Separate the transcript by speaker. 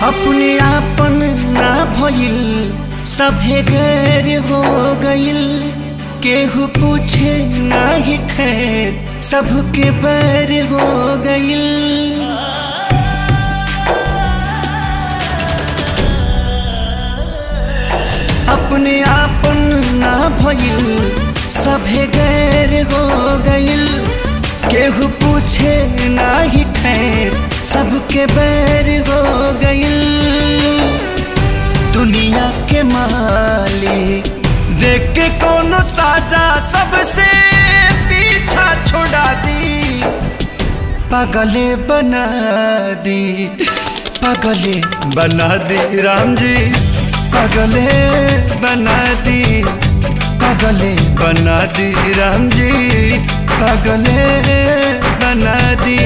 Speaker 1: अपने आपन ना भइल, सभे गैर हो गइल। केहू पूछे नाही खैर, सबके बैर हो गइल। अपने आपन ना भइल, सभे गैर हो गइल। केहू पूछे नाही खैर, सबके बैर हो गइल। दुनिया के मालिक देख के कोनो साजा सबसे पीछा छोड़ा दी, पागले बना दी, पागले बना दी राम जी, पागले बना दी, पागले बना दी राम जी, पागले बना दी।